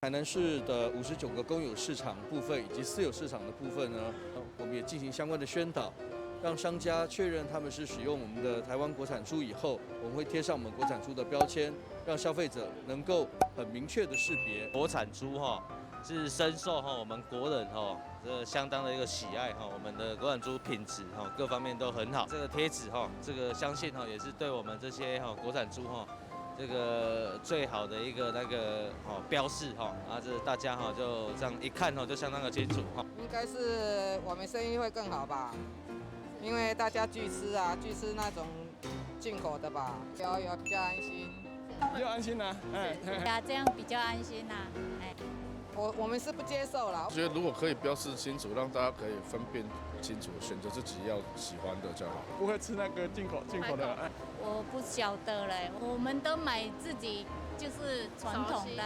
台南市的59個公有市場部分以及私有市場的部分呢，我們也進行相關的宣導，讓商家確認他們是使用我們的台灣國產豬以後，我們會貼上我們國產豬的標籤，讓消費者能夠很明確的識別國產豬哈，是深受哈我們國人哈這相當的一個喜愛哈，我們的國產豬品質哈各方面都很好。這個貼紙哈，這個相信哈也是對我們這些哈國產豬哈這個最好的一個那個哦標示哈，啊這大家哈就這樣一看哈就相當的清楚哈。應該是我們生意會更好吧，因為大家拒吃啊，拒吃那種進口的吧，有比較安心，比較安心啊，哎，啊，這樣比較安心呐，哎。我們是不接受啦。我覺得如果可以標示清楚，讓大家可以分辨清楚，選擇自己要喜歡的就好。不會吃那個進口的。我不曉得嘞，我們都買自己就是傳統的。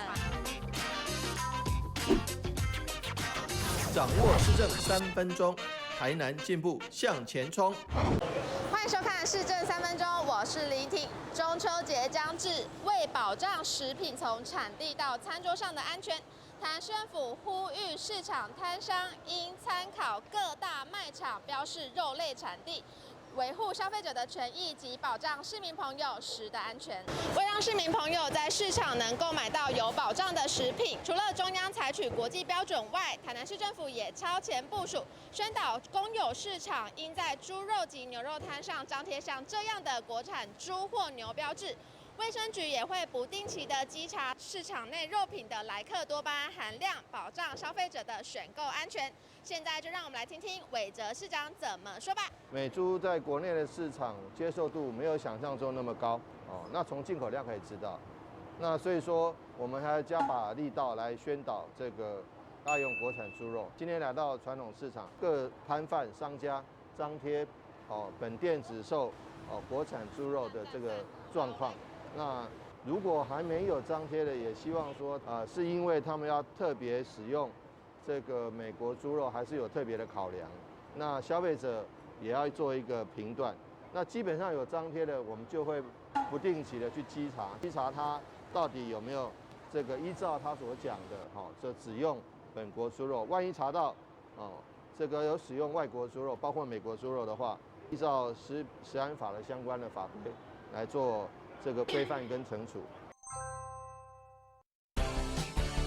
掌握市政3分鐘，台南進步向前衝。歡迎收看《市政三分鐘》，我是李婷。中秋節將至，為保障食品從產地到餐桌上的安全，台南市政府呼籲市場攤商應參考各大賣場標示肉類產地，維護消費者的權益及保障市民朋友食的安全。為讓市民朋友在市場能購買到有保障的食品，除了中央採取國際標準外，台南市政府也超前部署，宣導公有市場應在豬肉及牛肉攤上張貼像這樣的國產豬或牛標誌。衛生局也會不定期的稽查市場內肉品的萊克多巴胺含量，保障消費者的選購安全。現在就讓我們來聽聽韋哲市長怎麼說吧。美豬在國內的市場接受度沒有想象中那麼高哦，那從進口量可以知道。那所以說，我們還要加把力道來宣導這個愛用國產豬肉。今天來到傳統市場，各攤販商家張貼哦，本店只售哦國產豬肉的這個狀況。那如果還沒有張貼的，也希望說，是因為他們要特別使用這個美國豬肉，還是有特別的考量。那消費者也要做一個評斷。那基本上有張貼的，我們就會不定期的去稽查，稽查他到底有沒有這個依照他所講的，哈，這只用本國豬肉。萬一查到，哦，這個有使用外國豬肉，包括美國豬肉的話，依照食安法的相關的法規來做這個規範跟懲處。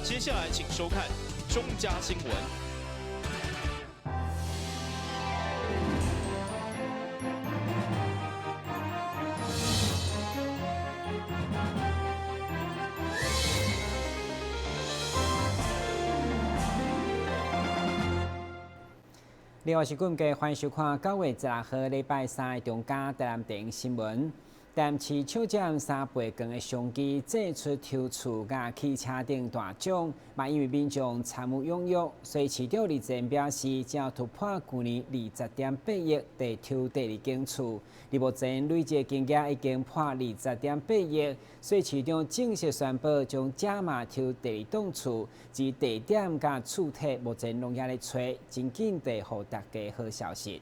接下來請收看中嘉新聞。另外是今日歡迎收看9月16號禮拜三的中嘉台南電新聞。台南市首佔3倍券的商機，祭出抽厝佮汽車等大獎，嘛因為民眾參與踴躍，所以市長李正表示，只要突破舊年20.8億，就抽第二間厝。而目前累計金額已經破20.8億，所以市長正式宣布將加碼抽第二棟厝，而地點佮厝體目前攏猶咧揣，真緊就予大家好消息。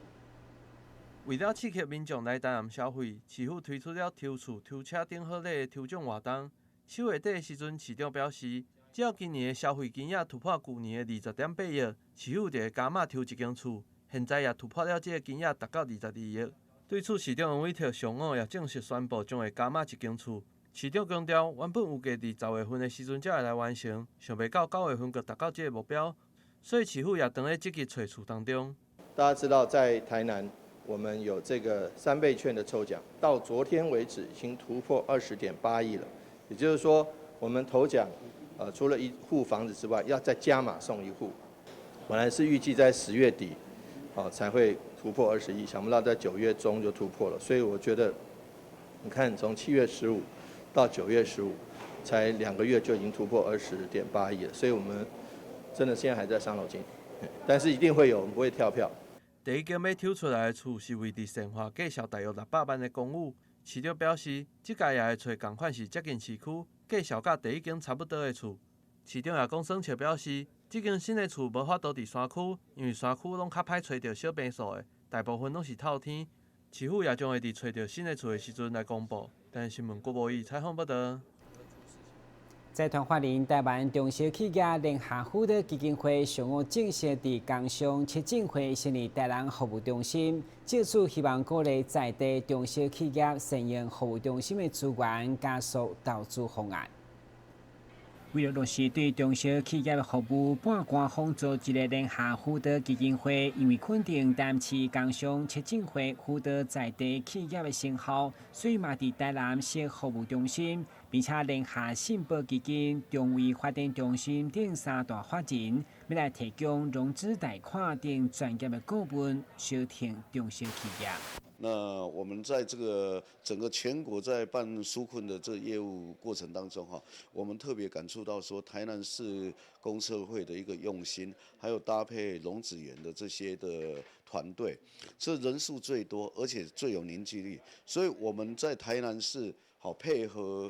為了刺激民眾來台南消費，市府推出了抽厝、抽車等好禮的抽獎活動。7月底的時陣，市長表示，只要今年的消費金額突破舊年的20.8億，市府就會加碼抽一間厝。現在也突破了這個金額，達到22億。對此，市長黃偉哲上午也正式宣布將會加碼一間厝。市長強調，原本預計佇10月份的時陣才會來完成，想袂到9月份閣達到這個目標，所以市府也正咧積極揣厝當中。大家知道，在台南，我們有這個3倍券的抽獎，到昨天為止已經突破20.8億了。也就是說，我們頭獎，除了一戶房子之外，要再加碼送一戶。本來是預計在10月底，才會突破20億，想不到在9月中就突破了。所以我覺得，你看從7月15到9月15，才2個月就已經突破20.8億了。所以我們真的現在還在傷腦筋，但是一定會有，我們不會跳票。第一間欲抽出來的厝是位佇善化，價數大約600萬的公寓。市長表示，這屆也會揣仝款是接近市區，價數佮第一間差不多的厝。市長也講耍笑表示，這間新的厝無法度佇山區，因為山區攏較歹揣著小平數的，大部分攏是透天。市府也將會佇揣著新的厝的時陣來公布。台視新聞郭博義採訪報導。財團法人台灣中小企業聯合輔導基金會上午正式佇工商策進會成立台南服務中心，藉此希望鼓勵在地中小企業善用服務中心的資源，加速投資方案。為了落實對中小企業的服務，半官方組織的聯合輔導基金會，因為肯定台南市工商策進會輔導在地企業的成效，所以嘛佇台南設服務中心，並且聯合信保基金、中衛發展中心等三大法人，欲來提供融資貸款等專業的顧問，相挺中小企業。那我們在這個整個全國在辦紓困的這個業務過程當中，哈，我們特別感觸到說，台南市公測會的一個用心，還有搭配龍子園的這些的團隊，這人數最多，而且最有凝聚力，所以我們在台南市好配合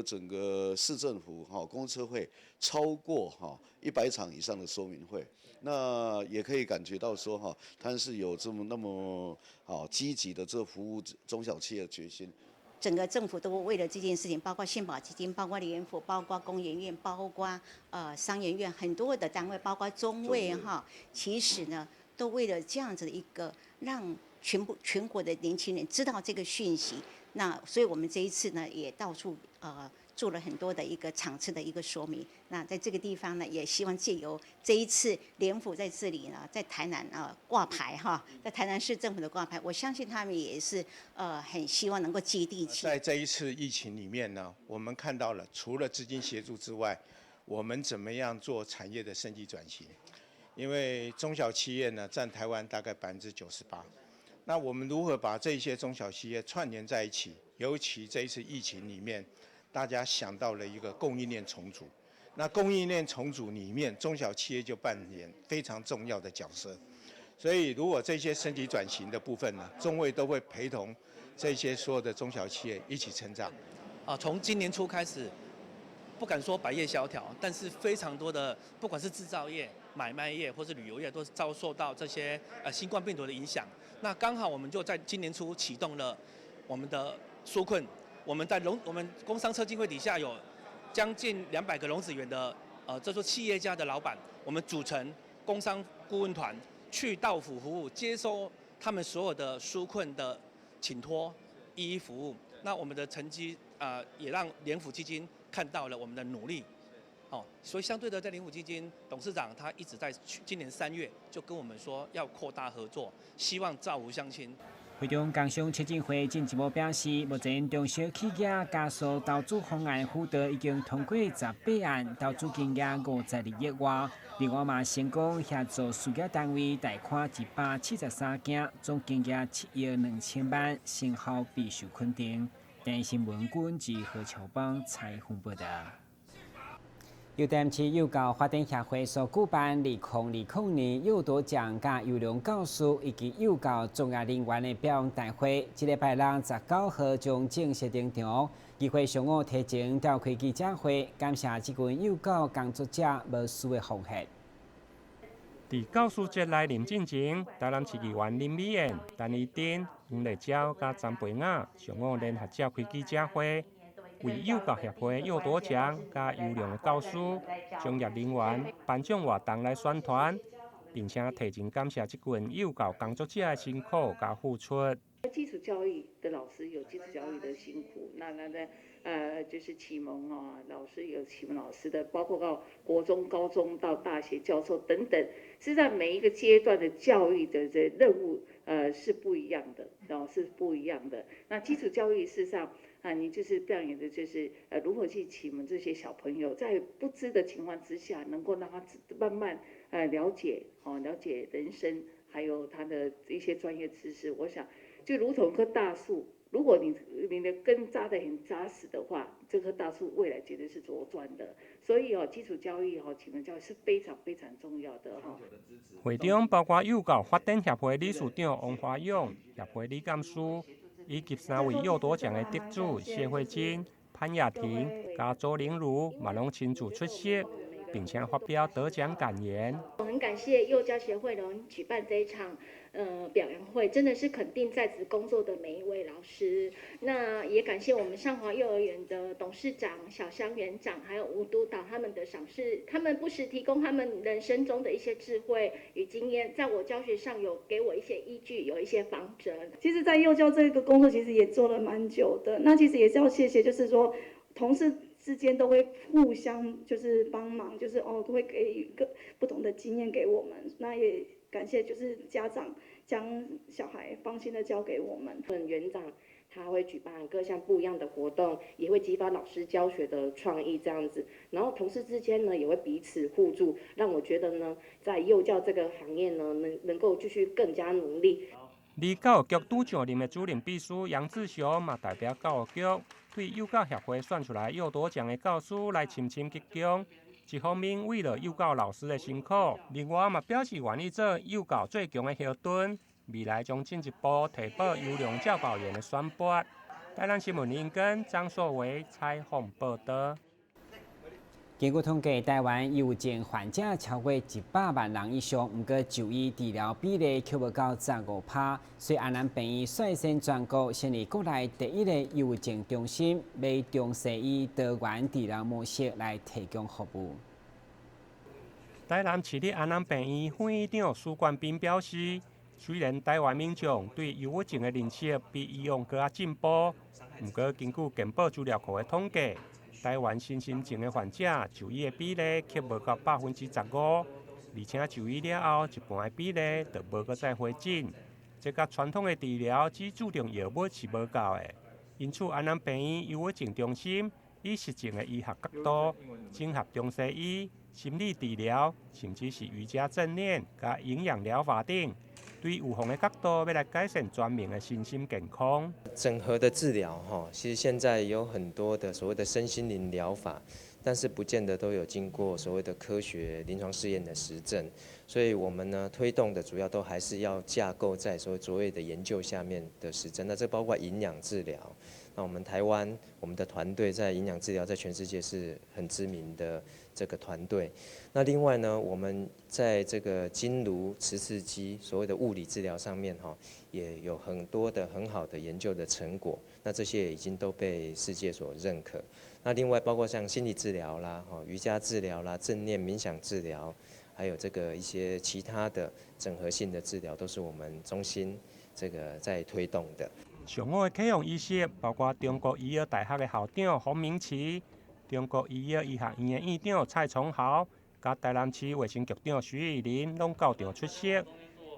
整個市政府哈公測會超過哈100場以上的說明會。那也可以感覺到說哈，他是有這麼那麼好積極的這服務中小企業的決心。整個政府都為了這件事情，包括信保基金、包括聯府、包括工研院、包括商研院，很多的單位，包括中衛哈，其實呢，都為了這樣子的一個讓全部全國的年輕人知道這個訊息。那所以我們這一次呢，也到處做了很多的一個場次的一個說明。那在這個地方呢，也希望借由這一次聯府在這裡呢，在台南啊掛牌哈，在台南市政府的掛牌，我相信他們也是很希望能夠接地氣。在這一次疫情裡面呢，我們看到了除了資金協助之外，我們怎麼樣做產業的升級轉型？因為中小企業呢佔台灣大概98%，那我們如何把這些中小企業串聯在一起？尤其這一次疫情裡面，大家想到了一個供應鏈重組，那供應鏈重組裡面，中小企業就扮演非常重要的角色。所以，如果這些升級轉型的部分呢，中衛都會陪同這些所有的中小企業一起成長。啊，從今年初開始，不敢說百業蕭條，但是非常多的，不管是製造業、買賣業或是旅遊業，都是遭受到這些新冠病毒的影響。那剛好我們就在今年初啟動了我們的紓困。我們在我們工商策進會底下有將近200個龍子園的，這做企業家的老闆，我們組成工商顧問團去到府服務，接收他們所有的紓困的請託，一一服務。那我們的成績啊，也讓聯府基金看到了我們的努力。哦，所以相對的，在聯府基金董事長他一直在今年3月就跟我們說要擴大合作，希望造福鄉親。會中工商策進會進一步表示，目前中小企業加速投資方案輔導已經通過18案，投資金額52億外。另外嘛，成功協助事業單位貸款173件，總金額7億2千萬，成效備受肯定。電視新聞軍及何秋邦採訪報道。由台南市幼教發展協會所舉辦2020年幼鐸獎佮優良教師以及幼教專業人員的表揚大會，這禮拜六19號將正式登場。議會上午提前召開記者會，感謝這群幼教工作者無私的奉獻。佇教師節來臨進前，台南市議員林美燕、陳怡貞、黃麗嬌佮張培雅上午聯合召開記者會，為幼教協會幼鐸獎佮優良的教師、專業人員頒獎活動來宣傳，並且提前感謝這群幼教工作者的辛苦佮付出。基礎教育的老師有基礎教育的辛苦，那就是啟蒙啊，老師有啟蒙老師的，包括到國中、高中到大學教授等等，實際上每一個階段的教育的這任務，是不一樣的，哦，是不一樣的。那基礎教育事實上啊，你就是扮演的就是如何去啟蒙這些小朋友，在不知的情況之下，能夠讓他慢慢了解，哦，了解人生，還有他的一些專業知識。我想，就如同一棵大樹，如果你的根扎得很紮實的話，這棵大樹未來絕對是茁壯的。所以哦，基礎教育哈，啟蒙教育是非常非常重要的哈。會中包括幼教發展協會理事長王華勇、協會理監事，以及三位幼鐸獎的得主謝慧珍、潘雅婷、佮周玲如，嘛攏親自出席，並且發表得獎感言。我很感謝幼教協會能舉辦這一場表揚會，真的是肯定在職工作的每一位老師。那也感謝我們上華幼兒園的董事長小香園長，還有吳督導他們的賞識，他們不時提供他們人生中的一些智慧與經驗，在我教學上有給我一些依據，有一些方針。其實，在幼教這個工作，其實也做了蠻久的。那其實也是要謝謝，就是說同事之間都會互相就是幫忙，就是哦會給一個不同的經驗給我們。那也感謝就是家長將小孩放心的交給我們。園長他會舉辦各項不一樣的活動，也會激發老師教學的創意這樣子。然後同事之間呢，也會彼此互助，讓我覺得呢，在幼教這個行業呢，能夠繼續更加努力。而教育局拄上任的主任秘書楊志雄嘛，代表教育局對幼教協會選出來幼鐸獎的教師來深深鞠躬。一方面為了幼教老師的辛苦，另外嘛表示願意做幼教最強的後盾，未來將進一步提報優良教保員的選拔。台南新聞林根張碩維採訪報道。根據統計，台灣憂鬱症患者超過100萬人以上，毋過就醫治療比例卻無到15%。所以安南病院率先全國成立國內第一個憂鬱症中心，欲中西醫多元治療模式來提供服務。台南市立安南病院副院長蘇冠斌表示，雖然台灣民眾對憂鬱症的認識比以往閣較進步，毋過根據健保資料庫的統計，台灣身心症的患者就醫的比例卻無到15%，而且就醫了後，一半的比例就無閣再回診。這佮傳統的治療只注重藥物是無夠的。因此，安南病院憂鬱症中心以實證的醫學角度，整合中西醫、心理治療，甚至是瑜伽正念、佮營養療法等，對預防的角度，欲來改善全民的身心健康。整合的治療，哈，其實現在有很多的所謂的身心靈療法，但是不見得都有經過所謂的科學臨床試驗的實證。所以我們呢推動的主要都還是要架構在所謂的研究下面的實證。那這包括營養治療。那我們台灣我們的團隊在營養治療在全世界是很知名的這個團隊。那另外呢，我們在這個經顱磁刺激所謂的物理治療上面，哈，也有很多的很好的研究的成果。那這些已經都被世界所認可。那另外包括像心理治療啦、瑜伽治療啦、正念冥想治療，還有這個一些其他的整合性的治療，都是我們中心這個在推動的。上午的啟用儀式，包括中國醫藥大學的校長洪明奇、中國醫藥醫學院的院長蔡崇豪、佮台南市衛生局長徐玉林攏到場出席。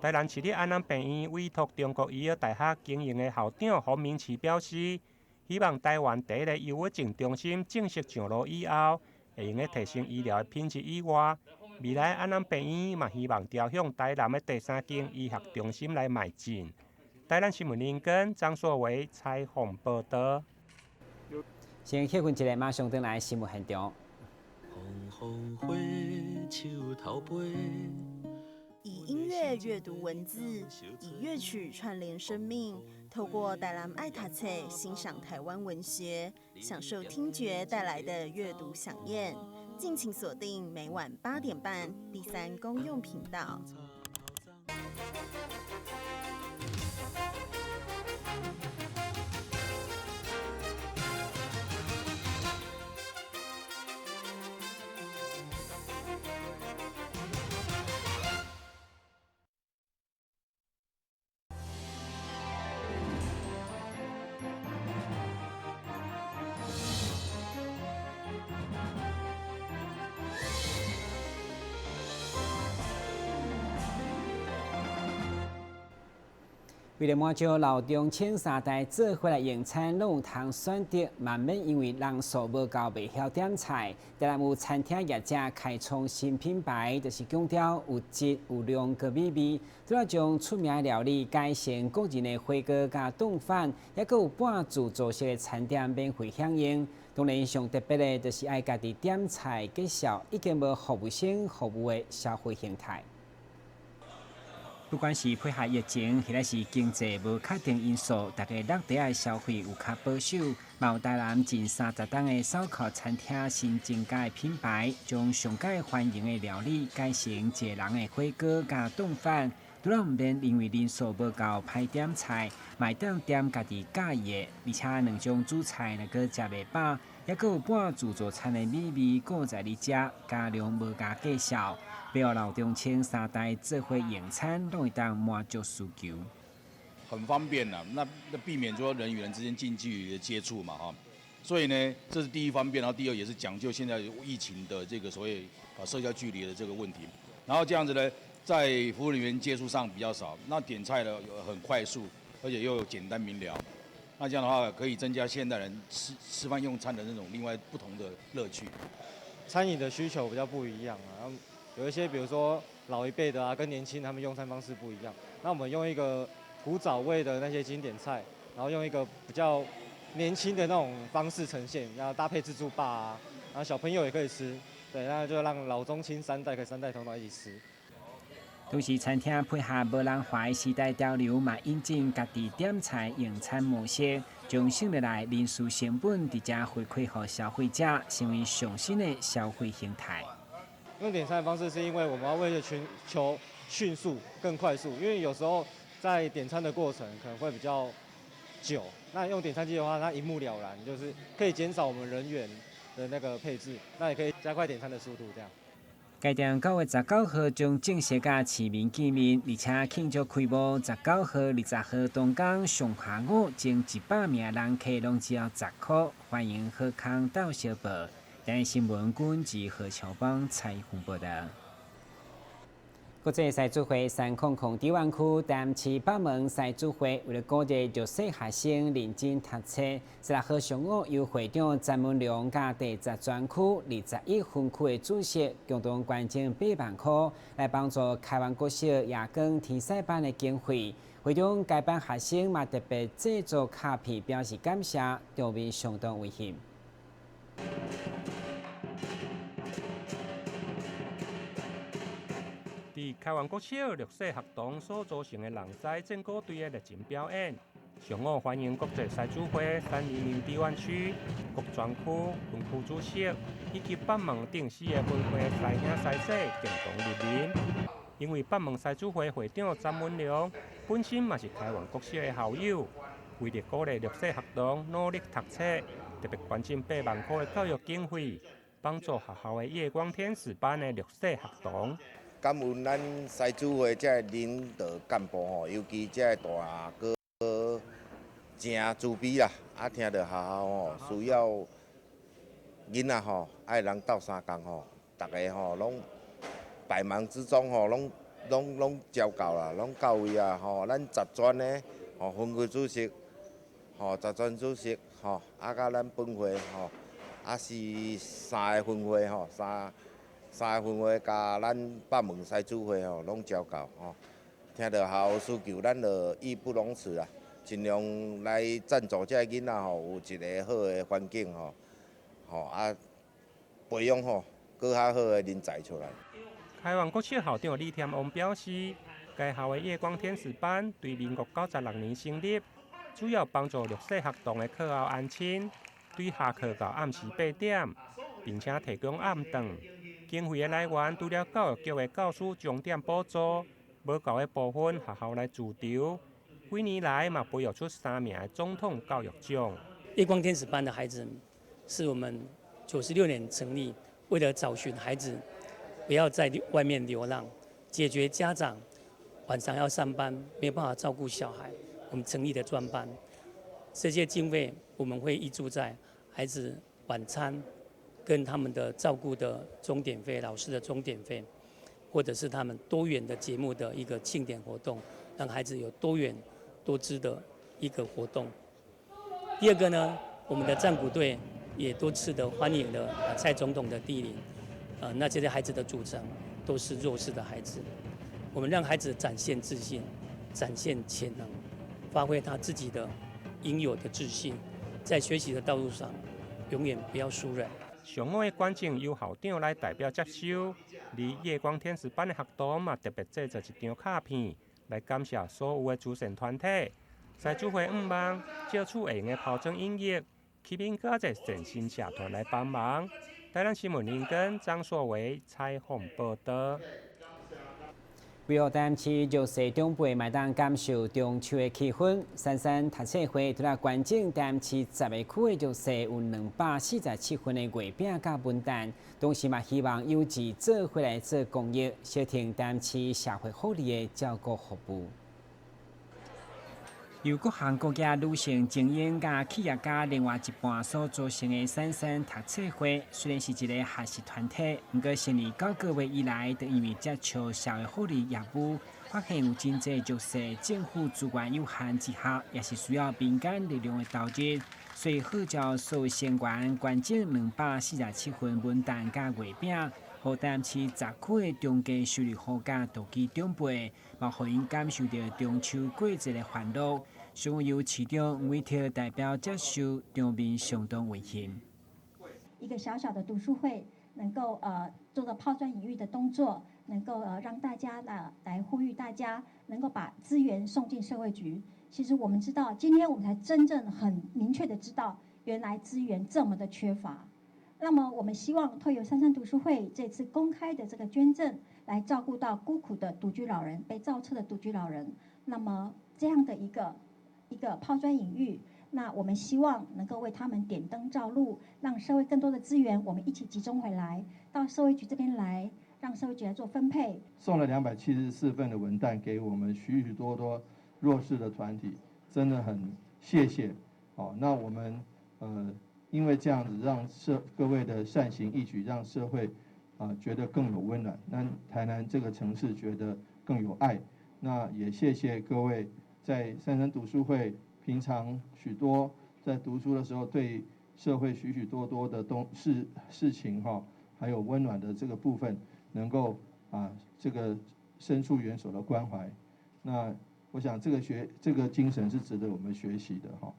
台南市立安南病院委託中國醫藥大學經營的校長洪明奇表示，希望台灣第一个憂鬱症中心正式上路以後，會用得提升醫療的品質以外，未來安南病院嘛希望朝向台南的第三間醫學中心來邁進。台南新聞林根張碩維採訪報道。先歇困一下，馬上轉來新聞現場。以音樂閱讀文字，以樂曲串聯生命，透過台南愛讀冊欣賞台灣文學，享受聽覺帶來的閱讀饗宴。敬請鎖定每晚8點半第三公用頻道。為了滿足老中青三代做伙來用餐，攏有通選擇，嘛免因為人數無夠袂曉點菜。台南有餐廳業者開創新品牌，就是強調有質有量閣美味，除了將出名的料理改成個人的火鍋佮丼飯，猶閣有半自助式的餐點免費享用。當然，上特別的，就是愛家己點菜介紹，已經無服務生服務的消費形態。不管是配合疫情，抑是經濟無確定因素，大家落地的消費有較保守。嘛有台南近30冬的燒烤餐廳新增加的品牌，將上蓋歡迎的料理改成一個人的火鍋佮丼飯，除了毋免因為人數無夠歹點菜，嘛會當點家己佮意的，而且兩種主菜若閣食袂飽，猶閣有半自助餐的美味閣在你遮，價量無共計數。欲老中青三代做伙用餐，攏會當滿足需求。很方便啦，那避免說人與人之間近距離的接觸嘛，哈。所以呢，這是第一方便，然後第二也是講究現在疫情的這個所謂啊社交距離的這個問題。然後這樣子呢，在服務人員接觸上比較少，那點菜呢很快速，而且又簡單明了。那這樣的話，可以增加現代人吃吃飯用餐的那種另外不同的樂趣。餐飲的需求比較不一樣啊。有一些，比如說老一輩的啊，跟年輕他們用餐方式不一樣。那我們用一個古早味的那些經典菜，然後用一個比較年輕的那種方式呈現，然後搭配自助吧啊，然後小朋友也可以吃，對，那就讓老中青三代可以三代同堂一起吃。同時，餐廳配合無人化的時代潮流，嘛引進家己點菜用餐模式，將省落來人事成本直接回饋予消費者，成為上新的消費形態。用點餐的方式是因為我們要為了求迅速、更快速，因為有時候在點餐的過程可能會比較久。那用點餐機的話，它一目了然，就是可以減少我們人員的那個配置，那也可以加快點餐的速度。這樣。該店9月19號將正式佮市民見面，而且慶祝開幕19號、20號當天上下午，前100名人客攏只要10箍，歡迎好康鬥相報。台視新聞軍自何朝邦採訪報道。國際獅子會300台灣區台南市北門獅子會為了鼓勵弱勢學生認真讀冊，16號上午由會長詹文良佮第10專區21分區的主席共同捐贈8萬箍，來幫助開源國小夜光天使班的經費。會中該班學生嘛特別製作卡片表示感謝，場面相當溫馨。佇開源國小弱勢學童所組成的人獅戰鼓隊的熱情表演，上午歡迎國際獅子會300台灣區各專區分區主席以及北門頂四個分會獅兄獅姐共同蒞臨。因為北門獅子會會長詹文良本身嘛是開源國小的校友，為著鼓勵弱勢學童努力讀冊，特別捐贈8萬箍的教育經費，幫助學校的夜光天使班的弱勢學童。感恩咱獅子會這个領導幹部吼，尤其這个大哥誠慈悲啦，啊，聽著學校吼需要囡仔吼愛人鬥相共吼，逐个吼攏百忙之中吼攏照顧啦，攏到位啊吼。咱十專的吼分區主席吼，十專主席吼，啊，佮咱分會吼，啊是三个分會吼，三個分會佮咱北門獅子會吼，攏照顧吼。聽著學校需求，咱就義不容辭啊，盡量來贊助這个囡仔吼，有一个好的環境吼，吼啊，培養吼閣較好的人才出來。開源國小校長李添旺表示，該校的夜光天使班對民國96年成立，主要幫助弱勢學童的課後安親，對下課到暗時8點，並且提供暗頓。經費的來源除了教育局的教師鐘點補助，無夠的部分學校來自籌。幾年來嘛培育出3名的總統教育獎。夜光天使班的孩子是我們96年成立，為了找尋孩子不要在外面流浪，解決家長晚上要上班沒有辦法照顧小孩，我們成立的專班。這些經費我們會挹注在孩子晚餐跟他們的照顧的鐘點費、老師的鐘點費，或者是他們多元的節目的一個慶典活動，讓孩子有多元多姿的一個活動。第二個呢，我們的戰鼓隊也多次的歡迎了蔡總統的蒞臨，那這些孩子的組成都是弱勢的孩子，我們讓孩子展現自信，展現潛能，發揮他自己的應有的自信，在學習的道路上永遠不要輸人。上午的捐贈由校長來代表接收，而夜光天使班的學童嘛特別製作一張卡片，來感謝所有的慈善團體。獅子會向望借此會用得拋磚引玉，吸引閣較濟善心社團來幫忙。台南新聞林根張碩維採訪報導。為予台南市弱勢長輩嘛會當感受中秋的氣氛，珊珊讀冊會除了捐贈台南市10个區的弱勢有247份的月餅佮文旦，同時嘛希望有志做伙來做公益，相挺台南市社會福利的照顧服務。由各行各業女性精英佮企業家另外一半所組成的珊珊讀冊會，雖然是一個學習團體，毋過成立9個月以來，就因為接觸社會福利業務，發現有真濟弱勢政府資源有限之下，也是需要民間力量的投入，所以號召所有成員捐贈247份文旦佮月餅，予台南市10區的中低收入戶佮獨居長輩，嘛予𪜶感受著中秋過節的歡樂。上由市長黃偉哲代表接受，場面相當溫馨。一個小小的讀書會，能夠做個拋磚引玉的動作，能夠讓大家來呼籲大家能夠把資源送進社會局。其實我們知道，今天我們才真正很明確的知道，原來資源這麼的缺乏。那麼我們希望透過珊珊讀書會這次公開的這個捐贈，來照顧到孤苦的獨居老人、被造冊的獨居老人。那麼這樣的一個拋磚引玉，那我們希望能夠為他們點燈照路，讓社會更多的資源，我們一起集中回來，到社會局這邊來，讓社會局來做分配。送了274份的文旦給我們許許多多弱勢的團體，真的很謝謝。好，那我們因為這樣子讓各位的善行義舉，讓社會啊覺得更有溫暖，讓台南這個城市覺得更有愛。那也謝謝各位。在珊珊讀書會，平常許多在讀書的時候，對社會許許多多的事情哈，還有溫暖的這個部分，能夠啊這個伸出援手的關懷，那我想這個精神是值得我們學習的哈。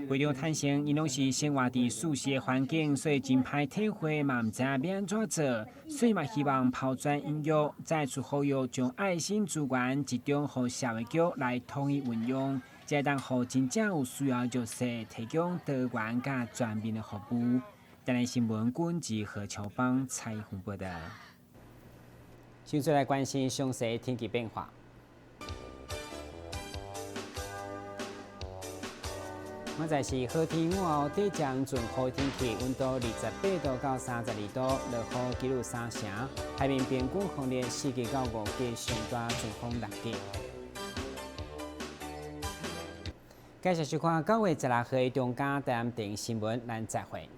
會長坦承，𪜶攏是生活佇舒適的環境，所以真歹體會，嘛毋知影欲按怎做，所以嘛希望拋磚引玉，再次呼籲將愛心資源集中予社會局來統一運用，才會當予真正有需要弱勢提供多元佮全面的服務。台南新聞軍志何秋芳採訪報導。先來關心詳細天氣變化。現在是好天午後，短暫陣雨天氣，溫度28度到32度，落雨幾率3成。海面平均風力4級到5級，上大陣風6級。感謝收看9月16號中嘉台南電新聞，咱再會。